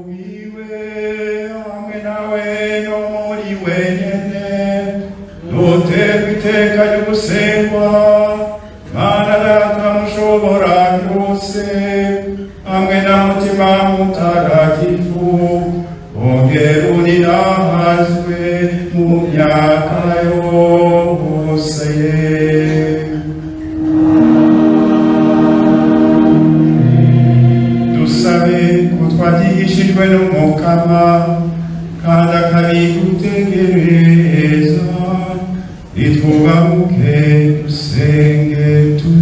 Kubwiwe hamwe nawe no muri wenyene duterwa iteka ry'ugusengwa Mana Data mushobora byose hamwe na Mutima Mutagatifu ongera urirahazwe mu myaka yose. Dusabe ko twagihishijwe n'Umukama kandi akabidutegereza, nitwubahuke dusenge tuti: